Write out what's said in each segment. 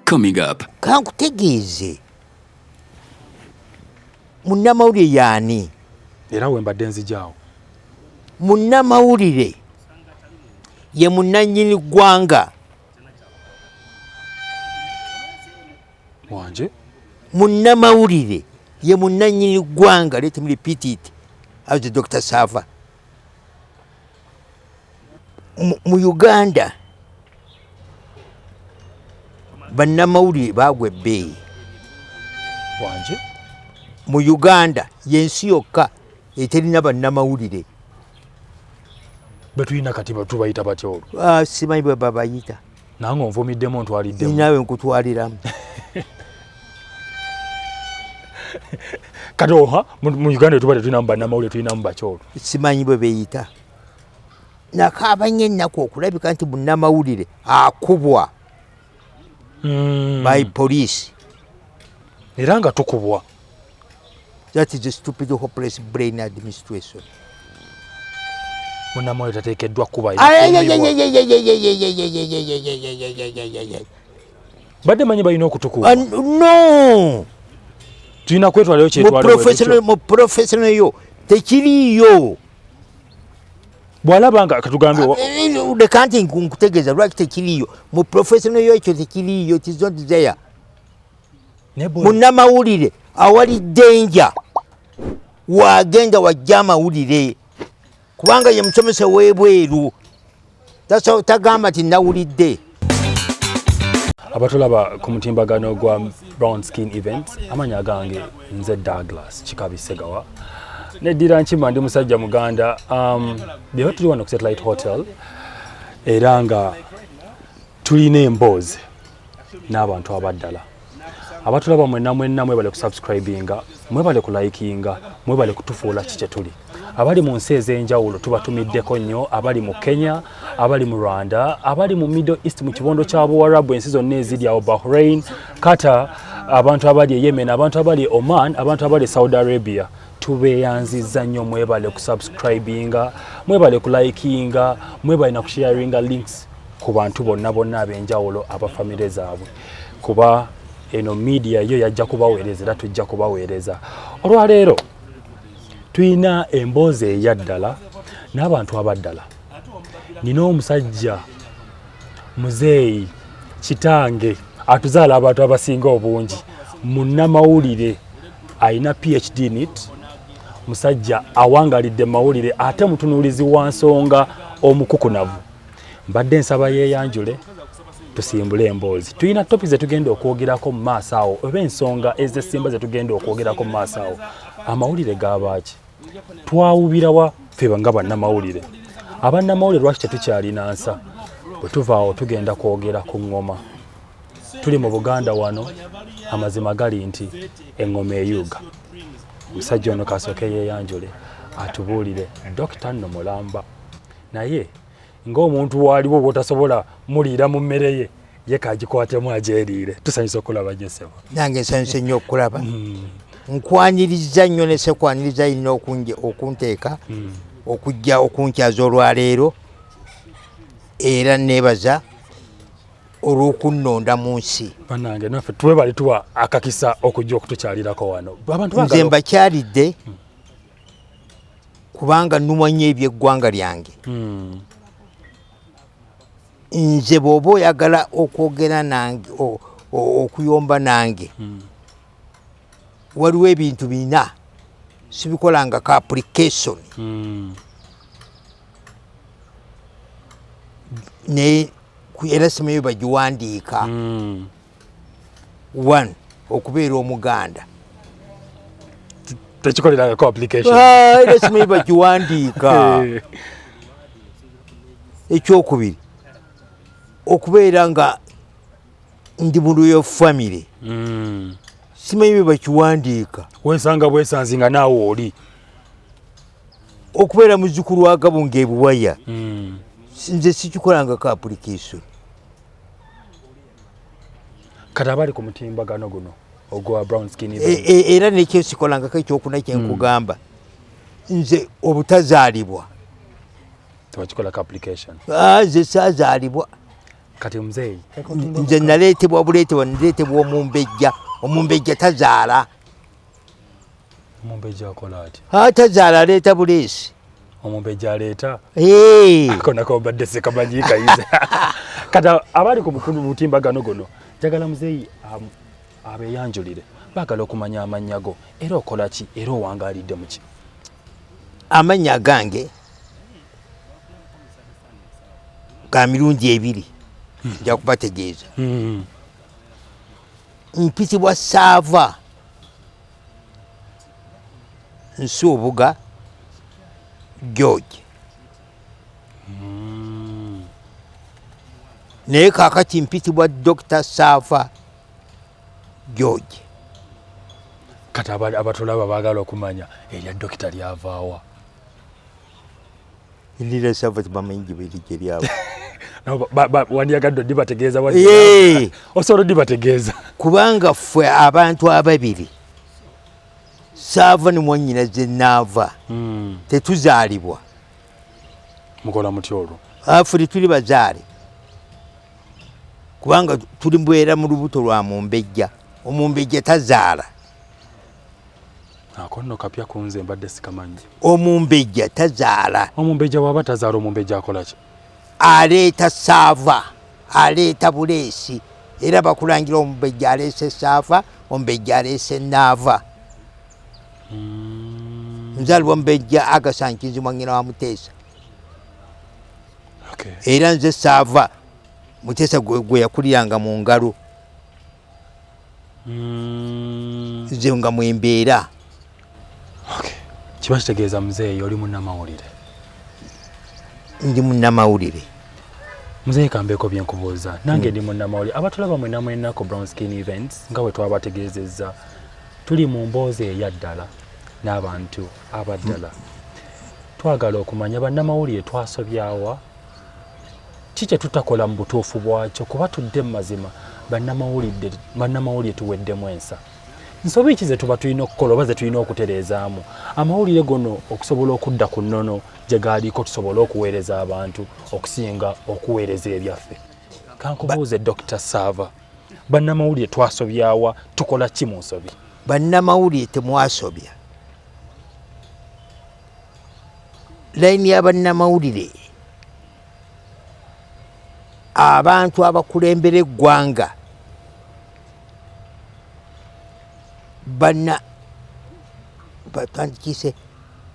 Coming up. Kankutegeeze, munnamawulire yaani? Era we mbadde nzijaawo. Munnamawulire ye munnannyini ggwanga. Wanje? Munnamawulire ye munnannyini ggwanga. Let me repeat it as the Dr. Sava. Mu Uganda bannamawulire baagwa ebbeeyi. Wanje? Mu Uganda yensi yokka eterina bannamawulire. Betulina kati tubayita batya olwo? Ah, simanyi bwe babayita. Nange onvumiddemu, ntwaliddemu. Naawe nkutwaliramu. Kati oha mu Uganda tuba tetulinamu bannamawulire, tulinamu bakyolwo? Simanyi bwe beeyita. Nakaaba nnyo ennaku okulabika nti munnamawulire akubwa by police. Era nga tukubwa. That is a stupid, hopeless brain administration. Munnamawulire tateekeddwa kuba. Badde manyi balina okutukuba. No. Tulina kwetwalayo. Mu professional yo tekiriiyo. Bwalaba nga katugambe. Leka nti nkutegeeza lwaki tekiriiyo mu professional yo. Ekyo tekiriiyo, it is not there. Munnamawulire awali danger wagenda wajja amawulire, kubanga ye musomesa w'ebweru, tagamba nti nawulidde. Abatulaba ku mutimbagano gwa Brown Skin Events, amanya gange nze Douglas Kikabi Segawa, neddira Nkima, ndi musajja Muganda. Leero tuli wano ku Satellite Hotel era nga tulina emboozi n'abantu abaddala. Abatulaba mwenna mwenna, mwebale kusubscribinga, mwebale kulikinga, mwebale kutufuula ki kyetuli. Abali mu nsi ez'enjawulo tubatumiddeko nnyo, abali mu Kenya, abali mu Rwanda, abali mu Middle East, mu kibondo kya Buwarabu, ensi zonna eziri awo, Bahrain, Qatar, abantu abali e Yemen, abantu abali e Oman, abantu abali e Saudi Arabia, tubeeyanzizza nnyo. Mwebale kusubscribinga, mwebale kulikinga, mwebale na kusharinga links ku bantu bonna bonna ab'enjawulo, abafamire zaabwe, kuba eno media yo yajja kubaweereza era tujja kubaweereza. Olwaleero tulina emboozi eyaddala n'abantu abaddala. Nina omusajja muzeeyi kitange atuzaala abantu abasinga obungi, munnamawulire, alina PhD in it, musajja awangalidde mawulire ate mutunuulizi wa nsonga omukukunavu. Mbadde nsaba yeeyanjule tusimbule emboozi. Tulina topic zetugenda okwogerako mu maaso awo, oba ensonga ez'essimba zetugenda okwogerako mu maaso awo. Amawulire gabaaki? Twawubirawa ffe nga bannamawulire? Abannamawulire lwaki tetukyalina nsa? Bwe tuva awo tugenda kwogera ku ŋŋoma. Tuli mu Buganda wano, amazima gali nti eŋŋoma eyuuga. Omusajja ono kasooke yeeyanjule atubuulire. Dokita nno mulamba, naye ng'omuntu waaliwo bw'otasobola muliira mu mmere ye, ye kagikwatemu agyeriire. Tusanyusa okulaba nnyo, ssebo. Nange nsanyuse nnyo okulaba. Nkwaniriza nnyo ne sekwaniriza yina okunteeka okujja okunkyaza olwaleero, era neebaza olw'okunnonda mu nsi. Bannange, naffe twebale tuwa akakisa okujja okutukyalirako wano. Abantu Nze mbakyalidde kubanga nnumwa nnyo ebyeggwanga lyange. Nze bw'oba oyagala okwogera nange, okuyomba nange, waliwo ebintu bina sibikolangako application. Naye era simanyi bagiwandiika. One, okubeera Omuganda. Tekikolerangako application. Ah, era simanyi bagiwandiika. Ekyokubiri, okubeera nga ndi mu royal family. Simanyi bwe bakiwandiika. Wensanga bwesanzi nga naawe oli. Okubeera muzzukulu wa Gabunga ebuwaya. Nze sikikolangako application. Kati abali ku mutimbagano guno ogwa Brown Skin Event. Era nekyo sikolangako. Ekyokuna kyenkugamba, nze obutazaalibwa. Tewakikolako application? Ah, nze saazaalibwa. Kati muzeeyi, nze naleetebwa buleetebwa, naleetebwa omumbejja. Omumbejja tazaala. Omumbejja akola ati? Ah, tazaala, aleeta buleesi. Omumbejja aleeta? Hey. Ako nako mbadde sikamanyi kayiza. Kati abali ku mutimbagano guno, njagala muzeeyi abeeyanjulire, baagala okumanya amannya go, era okola ki, era owangaalidde mu ki? Amannya gange ga mirundi ebiri, nja kubategeeza. Mpitibwa Saava Nsuubuga George. Naye kaakati mpitibwa Dr. Saava George. Kati abatulaba baagala okumanya erya dokita lyavaawa. Lira Saava tebamanyi gye biri gye lyava. Nabo wandiyagadde odibategeeza wa? Yee. Osobola odibategeeza? Kubanga ffe abantu ababiri, Saava ne mwannyinaze Naava, tetuzaalibwa. Mukola mutya olwo? Ffe tetuli bazaale, kubanga tuli mbeera mu lubuto lwa mumbejja. Omumbejja tazaala. Ako nno kapya ku nze, mbadde sikamanyi. Omumbejja tazaala. Omumbejja bw'aba tazaala, omumbejja akola ki? Aleeta saava, aleeta buleesi, era bakulangira omumbejja aleese saava, omumbejja aleese naava. Nzaalibwa mumbejja Agasa Nkinzi, mwannyina wa Muteesa. Era nze saava Muteesa gwe yakuliranga mu ngalo. Nze nga mwembeera. Okay. Kiba kitegeeza muzeeyi oli munnamawulire? Ndi munnamawulire. Muzeeyi, kambeeko byenkubuuza. Nange ndi munnamawulire. Abatulaba mwena mwena ku Brown Skin Events, nga bwe twabategeezezza, tuli mu mboozi eyaddala n'abantu abaddala. Twagala okumanya bannamawulire twasobyawa ki, kye tutakola mu butuufu bwakyo, kuba tudde mu mazima, bannamawulire tuweddemu ensa. Nsobi ki ze tuba tulina okukola oba ze tulina okutereezaamu amawulire gono okusobola okudda ku nnono gye gaaliko, tusobole okuweereza abantu okusinga okuweereza ebyaffe? Kankubuuze, Dr Saava, bannamawulire twasobyawa? Tukola ki mu nsobi? Bannamawulire temwasobya. Layini y'abannamawulire, abantu abakulembera eggwanga bana batandikise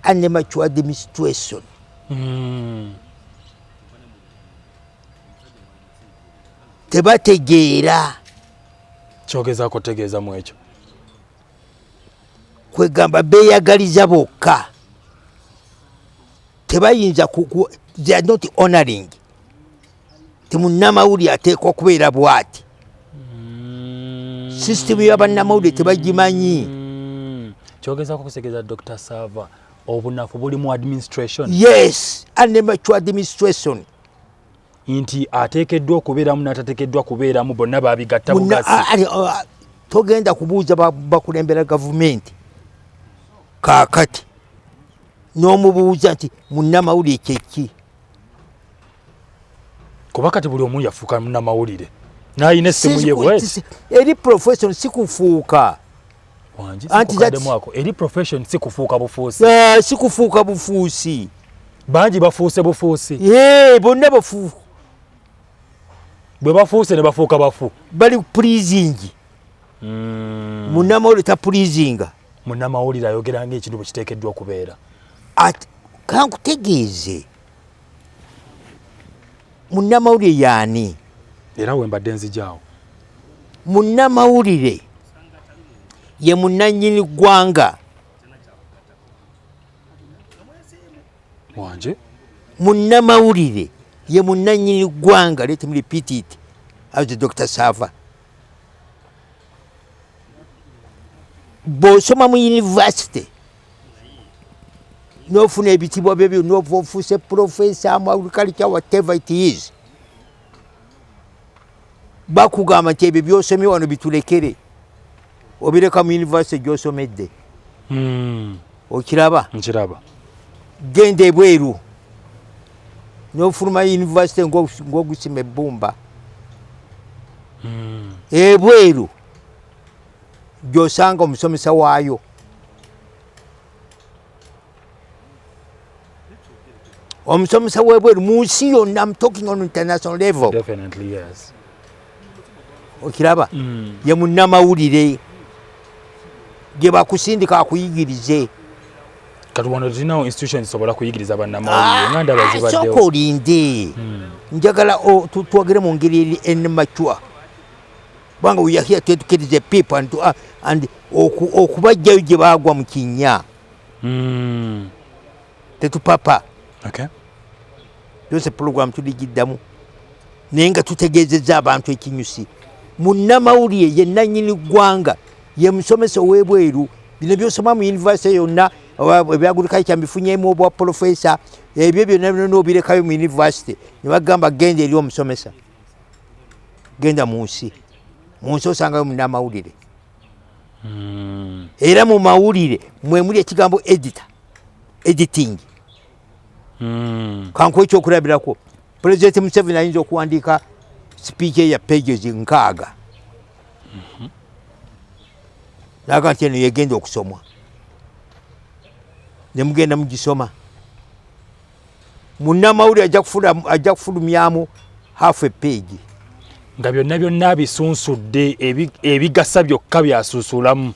amateur administration. Tebategeera. Kyogezaako otegeeza mu ekyo? Kwegamba beeyagaliza bokka, tebayinza, they are not honoring ti munnamawulire ateekwa okubeera bwati. Sisitemu y'abannamawulire tebagimanyi. Kyogezaako okutegeeza, Dr Sava, obunafu buli mu administration? Yes, amateur administration. Nti ateekeddwa okubeeramu n'atateekeddwa kubeeramu bonna babigatta bugasi. Togenda kubuuza bakulembera gavumenti kaakati n'omubuuza nti munnamawulire kyeki? Kuba kati buli omu yafuuka munnamawulire n'alina essimu ye bweti. Eri profession, si kufuuka. Anti eri profession, si kufuuka bufuusi. Si kufuuka bufuusi. Bangi bafuuse bufuusi. Bonna bafu. Bwe bafuuse ne bafuuka bafu. Bali pleasing. Munnamawulire tapleasinga. Munnamawulire ayogera ngaekintu bwe kiteekeddwa okubeera. Kankutegeeze, munnamawulire yaani? Era we mbadde nzijaawo. Munnamawulire ye munnannyini ggwanga. Wanje? Munnamawulire ye munnannyini ggwanga. Let me repeat it as the Dr Sava. Bw'osoma mu university n'ofuna ebitibwa byo byonna, ova ofuuse professor mu agriculture, whatever it is, bakugamba nti ebyo byosomye wano bitulekere, obireka mu university gyosomedde. Okiraba? Nkiraba. Genda ebweru. N'ofuluma university ng'ogusima ebbumba. Ebweru gy'osanga omusomesa waayo. Omusomesa w'ebweru mu nsi yonna, I'm talking on international level. Definitely, yes. Okiraba? Ye munnamawulire gye bakusindika akuyigirize. Kati wano tulinawo institutions zisobola kuyigiriza bannamawulire nga ndaba Sooka zibaddewo. Olinde, njagala twogere mu ngeri eri emature, kubanga we are here to educate the people and okubajjayo gye baagwa mu kinnya. Tetupapa. Yose program tuligiddamu, naye nga tutegeezezza abantu ekinyusi. Munnamawulire ye nannyini ggwanga, ye musomesa ow'ebweru. Bino byosoma mu university yonna oba ebya agriculture mbifunyemu obwa professor, ebyo byonna byonna obirekayo mu university ne bagamba genda eri omusomesa, genda mu nsi. Mu nsi osangayo munnamawulire. Era mu mawulire mwe muli ekigambo editor, editing. Kankuwa ekyokulabirako, President Museveni ayinza okuwandiika speech ya pages 60, naga nti eno yegenda okusomwa, nemugenda mugisoma. Munnamawulire ajja kufulumyamu half a page. Nga byonna byonna bisunsudde, ebigasa byokka byasunsulamu.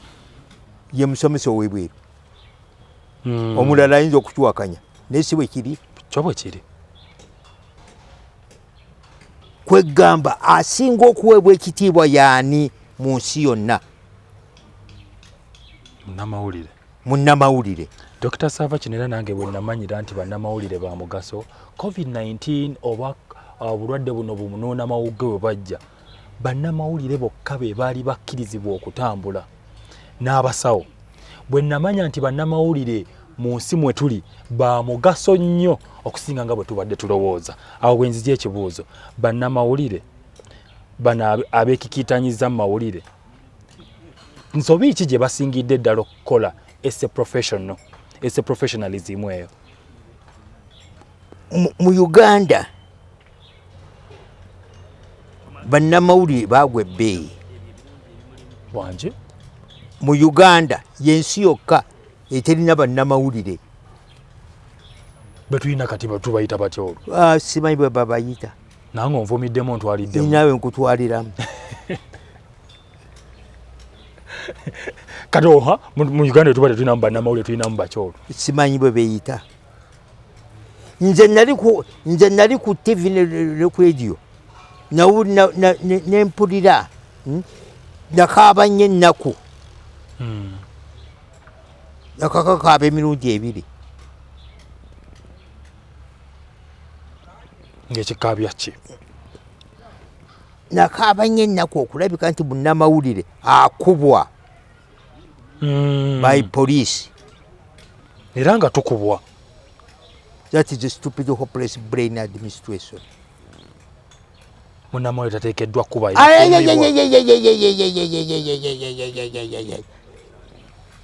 Ye musomesa ow'ebweru. Omulala ayinza okukiwakanya, naye si bwe kiri. Kyo bwe kiri. Kwegamba asinga okuweebwa ekitiibwa yaani mu nsi yonna? Munnamawulire. Munnamawulire. Dr Sava, kino era nange bwe namanyira nti bannamawulire ba mugaso, COVID-19 oba obulwadde buno bumunuuna mawugge bwe bajja, bannamawulire bokka be baali bakkirizibwa okutambula n'abasawo. Bwe namanya nti bannamawulire mu nsi mwe tuli ba mugaso nnyo okusinga nga bwe tubadde tulowooza, awo bwe nzija ekibuuzo: bannamawulire bano abeekikiitanyiza mu mawulire, nsobi ki gye basingidde ddala okukola as a professional, as a professionalism eyo? Mu Uganda bannamawulire baagwa ebbeeyi. Wanje? Mu Uganda yensi yokka eterina bannamawulire. Betulina kati tubayita batya olwo? Ah, simanyi bwe babayita. Nange onvumiddemu, ntwaliddemu. Naawe nkutwaliramu. Kati oha mu Uganda tuba tetulinamu bannamawulire, tulinamu bakyolwo? Simanyi bwe beeyita. Nze nali ku TV ne ku radio, nempulira, Nakaaba nnyo ennaku. Nakakakaaba emirundi ebiri. Ng'ekikaabya ki? Nakaaba nnyo ennaku okulabika nti munnamawulire akubwa by police. Era nga tukubwa. That is a stupid, hopeless brain administration. Munnamawulire tateekeddwa kuba.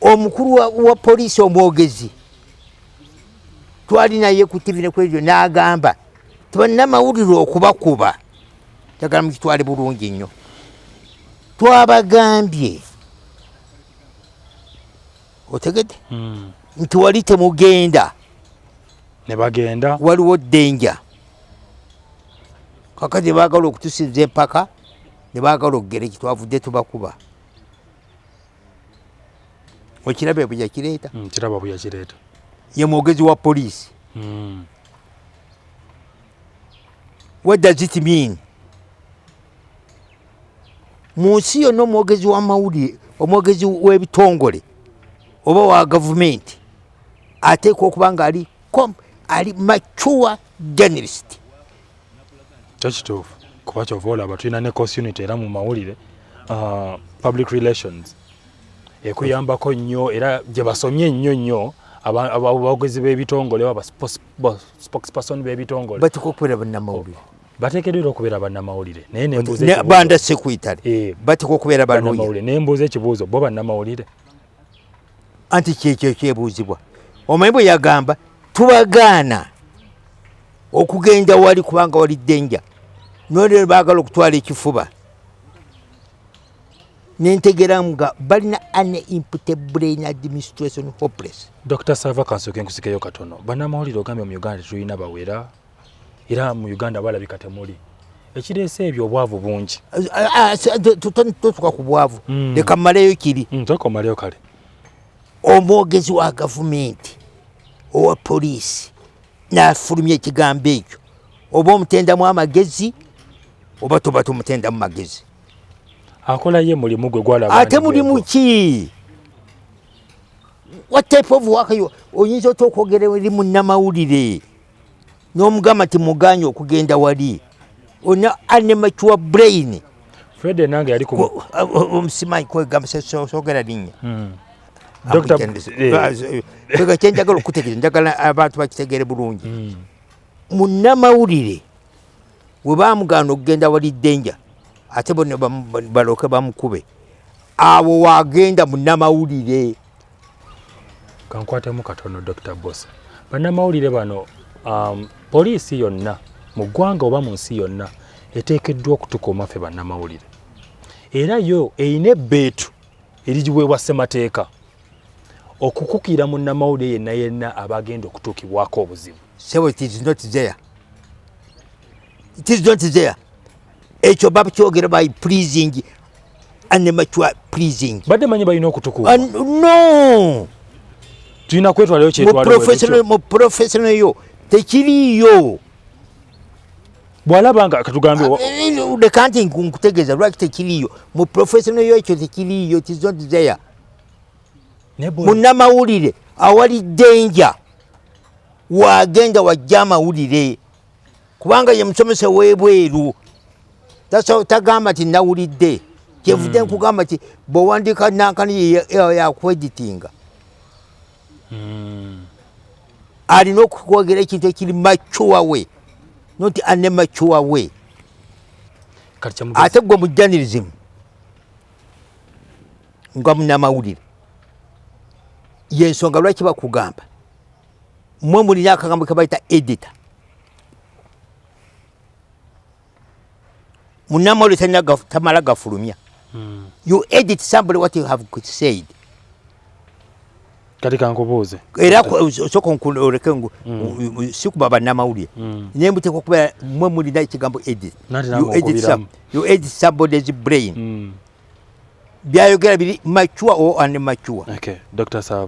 Omukulu wa poliisi omwogezi twali naye ku TV ne ku radio, n'agamba tibannamawulire okubakuba, njagala mukitwale bulungi nnyo, twabagambye, otegedde, nti wali temugenda. Ne bagenda. Waliwo danger. Kakati baagala okutusinza empaka ne baagala okugera ekitwavudde tubakuba. Okiraba bwe yakireeta? Kiraba bwe yakireeta. Ye mwogezi wa poliisi. What does it mean? Mu nsi yonna omwogezi w'amawulire, omwogezi w'ebitongole oba wa gavumenti ateekwa okuba nga ali mature journalist. Kyo kituufu, kuba kyova olaba tulina ne course unit era mu mawulire, public relations, ekuyambako nnyo, era gye basomye nnyo nnyo abogezi b'ebitongole oba spokesperson b'ebitongole. Bateekwa okubeera bannamawulire. Bateekeddwa okubeera bannamawulire, naye nembuuza ekibuuzo. Banda secretary bateekwa okubeera balooya. Bannamawulire, naye mbuuza ekibuuzo, bo bannamawulire? Anti kyekyo kyebuuzibwa. Omanyi bwe yagamba tubagaana. Okugenda wali kubanga wali danger. Nolero baagala okutwala ekifuba. Nentegera nga balina an empty brain administration hopeless. Dr. Sava, kansooke nkusikeyo katono. Bannamawulire ogambye mu Uganda tetulina bawera, era mu Uganda balabika temuli. Ekireese ebyo obwavu bungi. Totuka ku bwavu. Leka mmaleyo kiri. Toka omaleyo kale. Omwogezi wa gavumenti owa poliisi n'afulumya ekigambo ekyo, oba omutendamu amagezi oba toba tomutendamu magezi. Akola ye mulimu gwe gwalaba. Ate mulimu ki? What type of work you oyinza otya okwogera eri munnamawulire n'omugamba nti muganye okugenda wali? Ona unmature brain. Fred nange yali ku omusimanyi kwegamba sogera linnya. Kwega kyenjagala okutegeeza, njagala abantu bakitegeere bulungi. Munnamawulire we bamugaana okugenda wali danger, ate bonna balooke bamukube, awo wagenda munnamawulire. Kankwatemu katono Dr. Bosa. Bannamawulire bano, poliisi yonna mu ggwanga oba mu nsi yonna eteekeddwa okutukuuma ffe bannamawulire, era yo erina ebbeetu erigiweebwa ssemateeka okukukira munnamawulire yenna yenna aba agenda okutuukibwako obuzibu. Sebo, it is not there. It is not there. Ekyo bakyogera by pleasing unmature pleasing. Badde manyi balina okutukuuma. No. Tulina kwetwalayo kyetwala. Mu professional yo tekiriiyo. Bw'alaba nga katugambe leka nti nkutegeeza lwaki tekiriiyo mu professional yo, ekyo tekiriiyo. It is not there. Munnamawulire awali danger wagenda wajja amawulire, kubanga ye musomesa w'ebweru, tagamba nti nawulidde. Kyevudde nkugamba nti bw'owandiika nankani yakweditinga, alina okukwogera ekintu ekiri mature way, not unmature way. Ate gwe mu journalism nga munnamawulire, yensonga lwaki bakugamba mwe mulina akagambo kebayita editor. Munnamawulire tamala gafulumya. You edit somebody what you have said. Kati kankubuuze. Era osooka oleke sikuba bannamawulire, naye muteekwa okubeera mwe mulina ekigambo edit. You edit somebody's brain. Byayogera biri mature or unmature. Okay, Dr. Sava.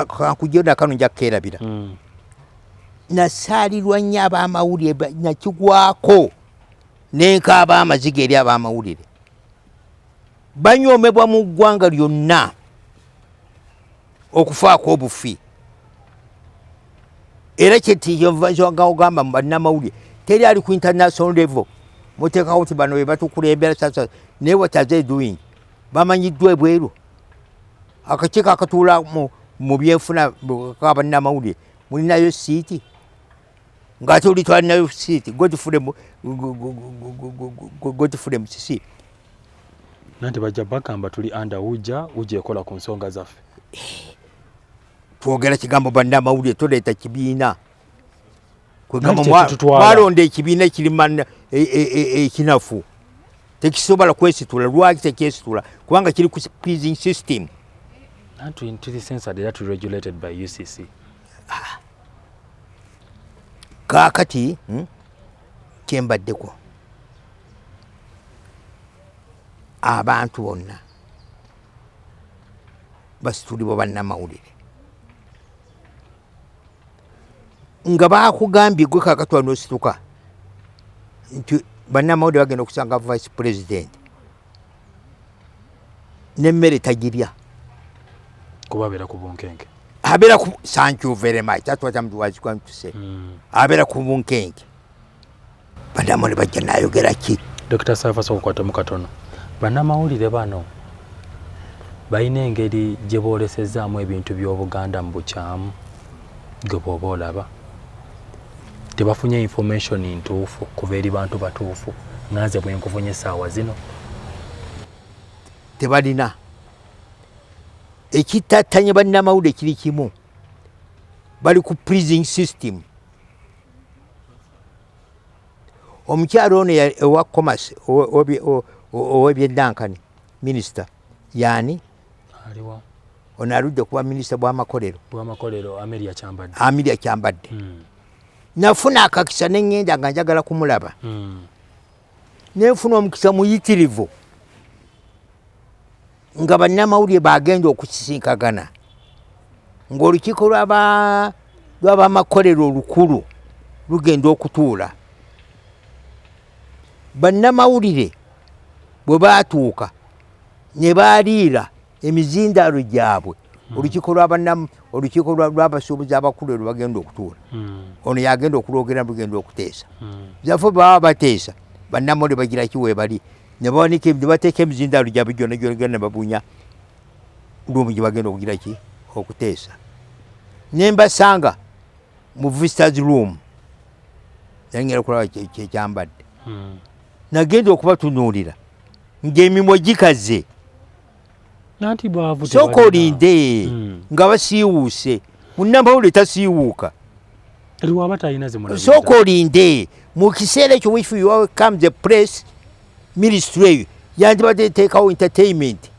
Kankujjo nakano nja kukeerabira. Nasaalirwa nnyo ab'amawulire, nakigwako nenkaaba amaziga eri ab'amawulire. Banyoomebwa mu ggwanga lyonna okufaako obufi, era kyetiyova ogamba mu bannamawulire teri ali ku international level. Muteekawo nti bano be batukulembera sasa, naye what are they doing? Bamanyiddwa ebweru. Akakiiko akatuula mu byenfuna kabannamawulire mulinayo siiti, ng'ate oli twalinayo siiti. Godfrey Musisi. Nanti bajja bagamba tuli under UJA, UJA ekola ku nsonga zaffe. Twogera kigambo bannamawulire, toleeta kibiina. Mwalonda ekibiina ekiri ekinafu, tekisobola kwesitula. Lwaki tekyesitula? Kubanga kiri ku pleasing system. Tuli censored era tuli regulated by UCC. Kaakati kyembaddeko, abantu bonna basitulibwa bannamawulire nga bakugambye gwe kakatwa nosituka nti bannamawulire bagenda okusanga vice president nemmere tagirya. Kuba abeera ku bunkenke. Abeera ku, thank you very much, that's what I'm was going to say. Abeera ku bunkenke, bannamawulire bajja nayogera ki? Dr. Sava, sokukwatamu katono. Bannamawulire bano balina engeri gye boolesezaamu ebintu by'Obuganda mu bukyamu. Gwe bw'oba olaba tebafunye information ntuufu kuva eri bantu batuufu, nga nze bwe nkufunye essaawa zino. Tebalina ekitattanye bannamawulire kiri kimu, bali ku pleasing system. Omukyalo ono owa commerce, ow'ebyennankani, minisita yaani? Aliwa? Ono aludde kuba minisita bw'amakolero. Bwamakolero, Amelia Kyambadde. Amelia Kyambadde. Nafuna akakisa neŋŋenda nga njagala kumulaba. Nenfuna omukisa muyitirivu nga bannamawulire bagenda okusisinkagana ng'olukiiko lw'abamakolero olukulu lugenda okutuula. Bannamawulire bwe baatuuka ne baaliira emizindaalo gyabwe, olukiiko olukiiko lw'abasuubuzi abakulu lwe bagenda okutuula. Ono yagenda okulwogera, lugenda okuteesa. Zaffe baba bateesa, bannamawulire bagira ki weebali, ne bawanika, ne bateeka emizindaalo gyabwe gyonna gyonna, ne babunya room gye bagenda okugira ki, okuteesa. Ne mbasanga mu visitors room, nangera kulaba kyekyambadde. Nagenda okubatunuulira ng'emimwa gikaze. Nanti bwavu. Sooka olinde. Nga basiiwuuse. Munnamawulire tasiiwuuka. Lwaba talina zimulabiriza. Sooka olinde. Mu kiseera ekyo, if you come the press ministry, eyo yandibadde eteekawo entertainment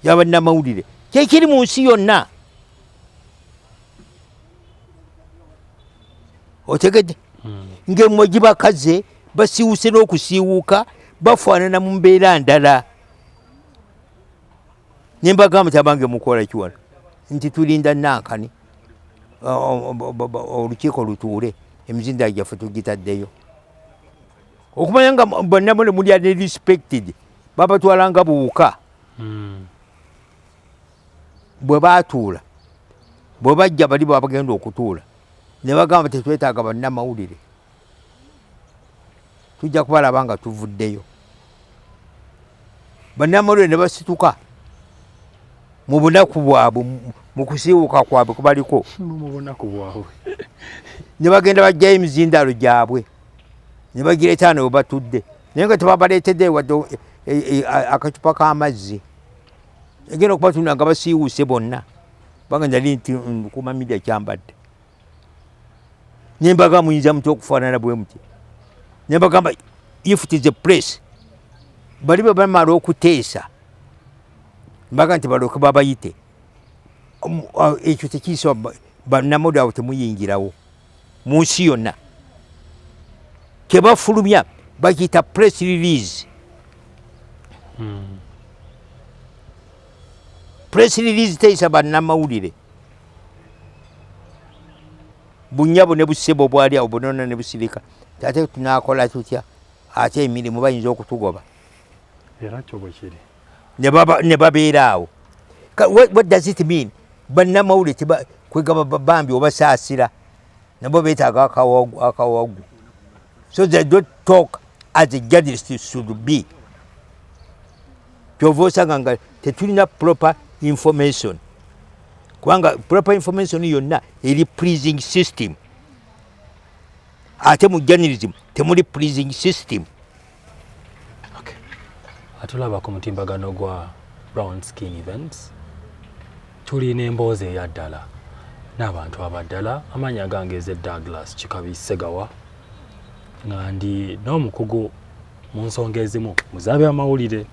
yabannamawulire, kyekiri mu nsi yonna. Otegedde? Ng'emimwa gibakaze, basiiwuuse n'okusiiwuuka, bafaanana mu mbeera ndala. Ne mbagamba nti, "Abange, mukola ki wano?" Nti, "Tulinda nankani, olukiiko lutuule, emizinda gyaffe tugitaddeyo." Okumanya nga bannamawulire muli unrespected, babatwala nga buwuka. Bwe baatuula, bwe bajja bali babagenda okutuula, ne bagamba, "Tetwetaaga bannamawulire, tujja kubalaba nga tuvuddeyo." Bannamawulire ne basituka mu bunaku bwabwe, mu kusiiwuka kwabwe kubaliko. Mu bunaku bwabwe. Ne bagenda bajjayo emizindaalo gyabwe ne bagireeta ne batudde, naye nga tebabaleetedde wadde akacupa k'amazzi. Egenda okubatunda nga basiiwuuse bonna, kubanga nali nti nkuuma media kyambadde. Nembaga, "Muyinza mutya okufaanana bwe muti?" Nembagamba, "If it is a place bali bwe bamala okuteesa, mbaga nti balooke babayite, ekyo tekiyisa bannamawulire abo, temuyingirawo." Mu nsi yonna kyebafulumya bakiyita press release. Press release teyisa bannamawulire. Bunyabo ne busebo bwali awo bunona ne busirika, ate tunakola tutya? Ate emirimu bayinza okutugoba. Era kyo bwe kiri. Ne babeera awo. What does it mean? Bannamawulire kwegamba bambi obasaasira, nabo beetaaga akawagu, so they don't talk as a journalist should be. Kyova osanga nga tetulina proper information, kubanga proper information yonna eri pleasing system, ate mu journalism temuli pleasing system. Okay. Atulaba ku mutimbagano gwa Brown Skin Events, tulina emboozi eya ddala n'abantu abaddala. Amannya gange eze Douglas Kikabi Segawa, nga ndi n'omukugu mu nsonga ezimu mu z'abyamawulire.